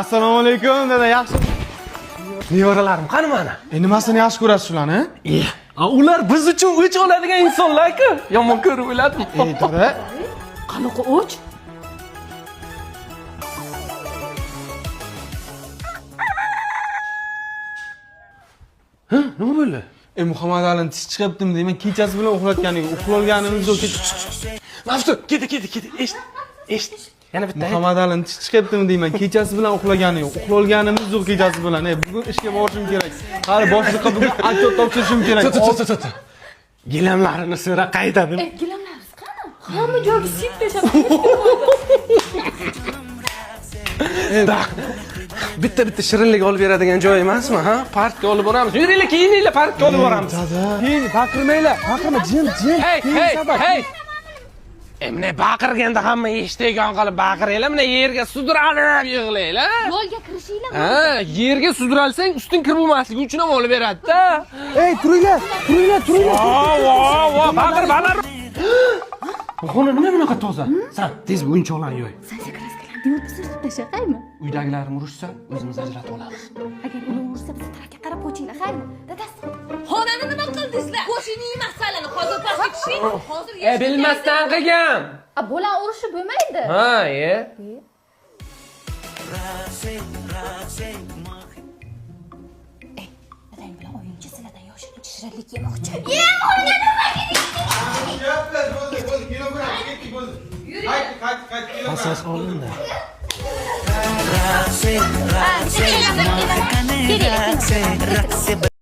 Assalomu alaykum dada, yaxshi. Nevaralarim qani mana? E, nimasini yaxshi ko'rasiz shularni? E, ular biz uchun o'ch oladigan insonlar-ku. Yomon ko'rib o'ladim. E, dada, Qanaqa o'ch? Ha, nima bo'ldi? E, Muhammad Alini tish chiqyaptimi deyman, kechasi bilan uxlatganiga uxlolganimiz yo'q. Maftun, keti, keti, keti. Eshit. Eshit. Yana bitta. Muhammad Alini tish chiqyaptimi deyman, kechasi bilan uxlagani yo'q. Uxlolganimiz yo'q kechasi bilan. E, bugun ishga borishim kerak. Hali boshliqqa bugun отчет topshirishim kerak. To'ta, to'ta, to'ta. Gilamlarini so'ra qaytadim. E, gilamlarimiz qani? Hamma joyga sip tashlab. Da. Bitta bitta shirinlik olib beradigan joy emasmi, ha? Parkka olib boramiz. Yuringlar, kiyininglar, parkka olib boramiz. Dada, keyin baqirmanglar, baqirma, jim, jim. Hey, Keyin hey, sabab. hey. E, mana baqirganda hamma eshitadigan qilib baqiringlar, mana yerga sudralib yig'langlar. Yo'lga kirishinglar. Ha, yerga sudralsang usting kir bo'lmasligi uchun ham olib beradi-da. Ey, turinglar, turinglar, turinglar. Vo, vo, baqir, baqir. Bu xona nima bunaqa toza? San tez bu o'yinchoqlarni yo'y. San kraskalarni yuvib surtib tashlaqaymi? Uydagilarim urushsa, o'zimiz ajratib olamiz. Agar ular ursa biz tarafga qarab qochinglar, xayrmi? Dadasi. Xonani nima qildingizlar? Qo'shining masalani hozir pastga tushing. Hozir E, bilmasdan qilgan. A, bola urushi bo'lmaydi. Ha, e. Dadang bilan o'yinchi sizlardan yoshirincha shirinlik yemoqchi. Asas olindi. Keling, keling.